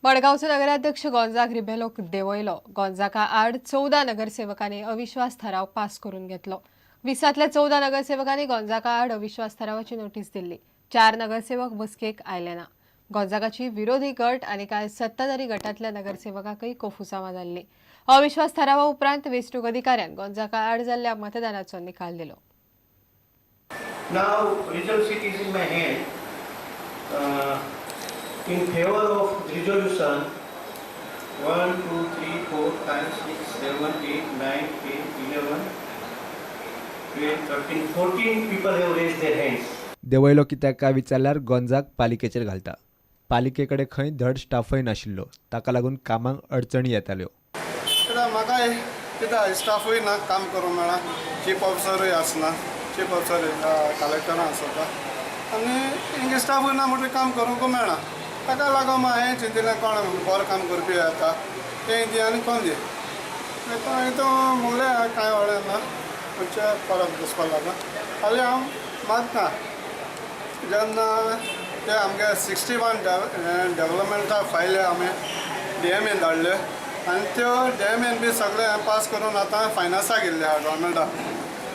मडगांवचो नगराध्यक्ष गोंजाग रिबेलोक देंवयलो. गोंजाका आड 14 नगरसेवकांनी अविश्वास थाराव पास करून घेतलो. 20तल्या 14 नगरसेवकांनी गोंजाका आड अविश्वास थारावाची नोटीस दिल्ली. 4 नगरसेवक बसकेक आयले ना. गोंजागाची विरोधी गट आनी कांय सत्ताधारी गटांतल्या नगरसेवकांकय कोफुसांवां जाल्ली. अविश्वास थारावा उपरांत वेंचणूक अधिकाऱ्यान गोंजाका आड जाल्ल्या मतदानाचो निकाल दिलो. Now result sheet is in my hand. In favor of resolution 1, 2, 3, 4, 5, 6, 7, 8, 9, 10, 11, 12, 13, 14 people have raised their hands. देंवयलो कित्याक काय विचारल्यार गोंजाग पालिकेचेर घालता. पालिके कडेन खंय धड स्टाफय नाशिल्लो, ताका लागून कामांक अडचणी येताल्यो. कित्याक म्हाका कित्याक स्टाफूय ना, काम करूंक मेळना. चीफ ऑफिसरूय आसना, चीफ ऑफिसर कलेक्टरां आसता आनी हिंगा स्टाफूय ना म्हणटकीर काम करूंक मेळना. ताका लागून हांवें चिंतिल्लें कोण बरो काम करपी येता तें दी आनी कोण दी. हितून म्हणलें कांय व्हडलें ना, मातशें परत दिसपाक लागला. हालीं हांव मागता जेन्ना ते आमगे 61 डेवलपमेंटा फायली आमी डीएमएन धाडल्यो आनी त्यो डीएमएन बी सगळें पास करून आतां फायनान्साक गेल्ले आहा गव्हर्मेंटाक.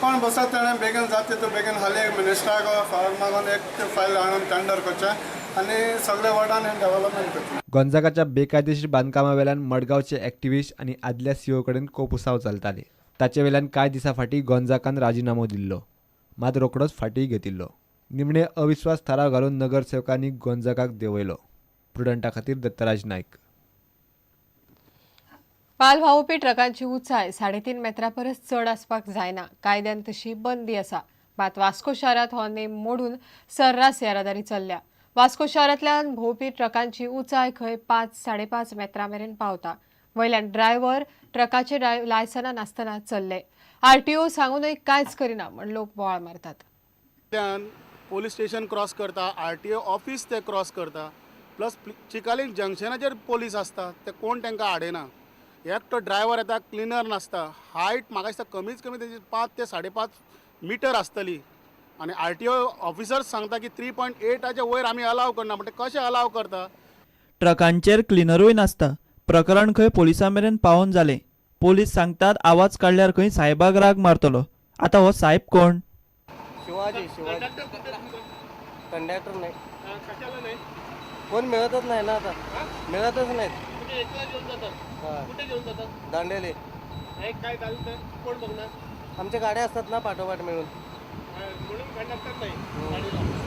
कोण बसत तेणें बेगीन जाता तितू बेगीन हालीं एक मिनिस्टराक फायल मागून एक फायल हाडून टेंडर करचें आनी सगळे वॉर्डान डेवलपमेंट करचें. गोंजागाच्या बेकायदेशीर बांदकामा वेल्यान मडगांवचे एक्टिविस्ट आनी आदल्या सीओ कडेन कोपुसांव चलताले. ताचे वेल्यान कांय दिसां फाटीं गोंजागान राजिनामो दिल्लो, मात रोखडोच फाटीं घेतिल्लो. निमणे अविश्वास थाराव घालून नगरसेवकांनी गोंजागाक देंवयलो. प्रुडंटा खातीर दत्तराज नायक. पाल व्हांवपी ट्रकांची उंचाय 3.5 मेत्रां परस चड आसपाक जायना. कायद्यान तशी बंदी आसा. मात वास्को शारांत हो नेम मोडून सर्रास येरादारी चल्ल्या. वास्को शारांतल्यान भोंवपी ट्रकांची उंचाय खंय 5 5.5 मेत्रां मेरेन पावता. वयल्यान ड्रायव्हर ट्रकाचे लायसनां नासतना चल्ले. आरटीओ सांगूनय कांयच करिना म्हण लोक बोवाळ मारतात. पोलीस स्टेशन क्रॉस करता, आरटीओ ऑफिस ते क्रॉस करता, प्लस चिकाली जंक्शनाचेर पोलीस आसता, ते कोण तांकां आडयना. एकटो ड्रायव्हर येता, क्लिनर नासता. हायट म्हाका दिसता कमीच कमी तेजी 5 ते 5.5 मिटर आसतली आनी आरटीओ ऑफिसर्स सांगता की 3.8 वयर आमी अलाव करना, म्हणटा कशें अलाव करता? ट्रकांचेर क्लिनरूय नासता. प्रकरण खंय पोलिसां मेरेन पावोन जालें. पोलीस सांगतात आवाज काडल्यार खंय सायबाक राग मारतलो. आतां हो सायब कोण? शिवाजी शिवाजी कंडक्टर नाही, कोण मिळतच नाही ना, आता मिळतच नाहीत. दांडेली आमच्या गाड्या असतात ना पाठोपाठ मिळून,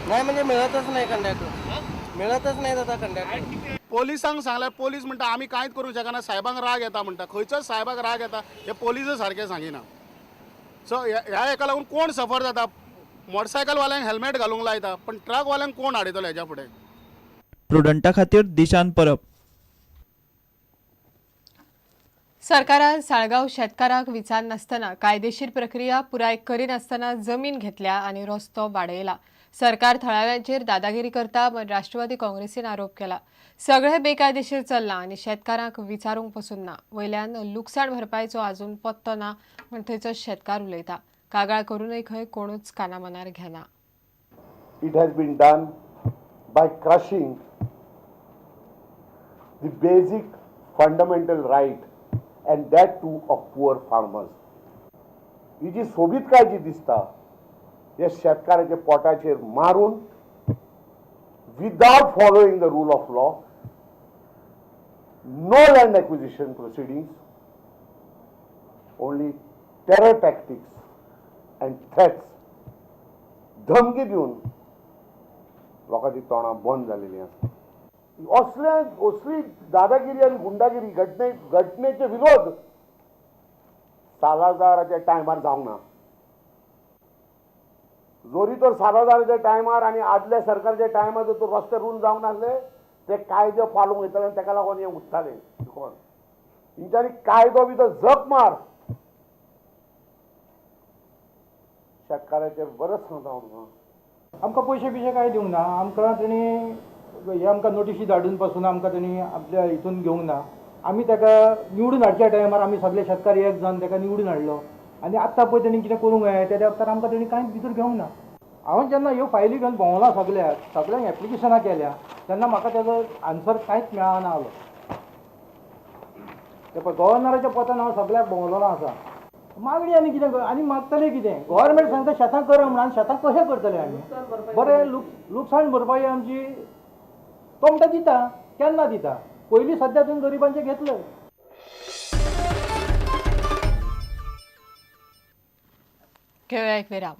नाही म्हणजे मिळतच नाही कंडक्टर, मिळतच नाही आता कंडक्टर. पोलिसांक सांगल्यार पोलीस म्हणटा आमी कांयच करूंक शकना, सायबांक राग येता म्हणटा. खंयचोच सायबाक राग येता हे पोलिसूय सारकें सांगिना. सो ह्या हेका लागून कोण सफर जाता? मोटरसायकलवाल्यांक हेल्मेट घालूंक लायता, पण ट्रकवाल्यांक कोण हाडयतलो हेज्या फुडें? प्रुडंटा खातीर दिशान परब. सरकारान साळगांव शेतकारांक विचारनासतना कायदेशीर प्रक्रिया पुराय करिनासतना जमीन घेतल्या आनी रस्तो वाडयला. सरकार थळाव्यांचेर दादागिरी करता म्हण राष्ट्रवादी काँग्रेसीन आरोप केला. सगळे बेकायदेशीर चल्लां आनी शेतकारांक विचारूंक पसून ना. वयल्यान लुकसाण भरपायचो आजून पत्तो ना म्हण थंयचो शेतकार उलयता. कागाळ करूनय खंय कोणूच कानामनार घेना. It has been done by crushing the basic fundamental right and that too of poor farmers. ही जी सोबीतकाय जी दिसता हे शेतकाराच्या पोटाचेर मारून without following the rule of law, no land acquisition proceedings, only terror tactics and threats, धमकी दिवन लोकांची तोंडां बंद जालेली आसा. असले असली दादागिरी आनी गुंडागिरी घटनेचे विरोध सालाझाराच्या टायमार जावंक ना. जोरी तर सालाझाराच्या टायमार आनी आदल्या सरकारच्या टायमार जर तो रस्ते रूंद जावंक नासले ते कायदे पाळूंक वयताले आनी ताका लागून हें उत्ताले. कोण तेंच्यांनी कायदो बी तो जप मार शेतकाराचेर बरेंच सांगता हांव तुका. आमकां पयशे बिशे कांय दिवंक ना. आमकां तेणी हे आमकां नोटिशी धाडून पासून आमकां तेणी आपल्या हितून घेवंक ना. आमी ताका निवडून हाडच्या टायमार आमी सगळे शेतकार एक जावन ताका निवडून हाडलो आनी आत्तां पळय तेणी कितें करूंक जाय त्या वखतार आमकां तेणी कांयच भितर घेवंक ना. हांवें जेन्ना ह्यो फायली घेवन भोंवलां सगळ्याक, सगळ्यांक एप्लिकेशनां केल्या तेन्ना म्हाका तेजो आन्सर कांयच मेळना आसलो. ते पळय गव्हर्नराच्या पोतान हांव सगळ्याक भोंवलोलो आसा. मागणी आनी कितें आनी मागतले कितें? गव्हर्मेंट सांगता शेतां करा म्हणून, आनी शेतां कशें करतले आमी? बरें लुकसाण भरपाई आमची तो म्हणटा दिता, केन्ना दिता? पयलीं सद्या तुवें गरिबांचें घेतलें. घेवया एक विराम.